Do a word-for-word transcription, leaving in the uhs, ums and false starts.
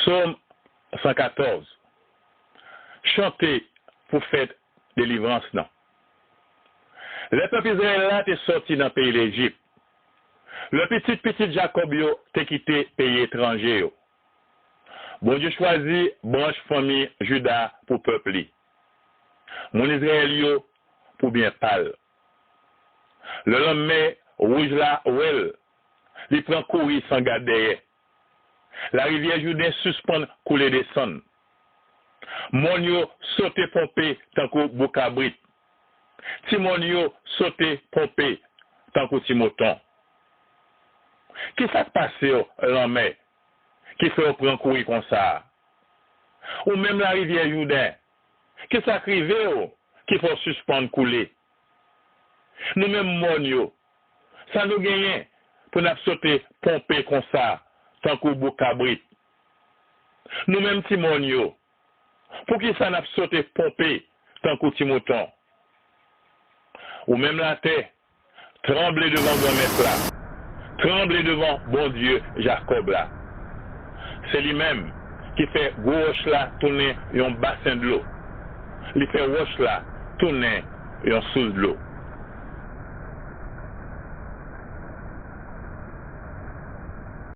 Sòm san katòz. Chante pou fèt delivrans nan. Lè pèp Izrayèl la te sòti nan peyi Lejip, lè pitit pitit Jakòb yo te kite peyi etranje yo, Bondye chwazi branch fanmi Jida pou pèp li. Moun Izrayèl yo pou byen pa l. Lè lanmè wouj la wè l, li pran kouri san gad dèyè. Larivyè Jouden sispann koule desann. Mòn yo sote ponpe tankou bou kabrit. Ti mòn yo sote ponpe tankou ti mouton. Kisa k pase w, lanmè, ki fè w pran kouri konsa a? Ou menm larivyè Jouden, kisa k rive w ki fè w sispann koule? Nou menm mòn yo, sa nou genyen pou n ap sote ponpe konsa tankou bou kabrit? Nou menm ti mòn yo, poukisa n ap sote ponpe tankou ti mouton? Ou menm latè, tranble devan Granmèt la, tranble devan Bondye Jakòb la. Se li menm ki fè gwo wòch la tounen yon basen dlo. Li fè wòch la tounen yon sous dlo.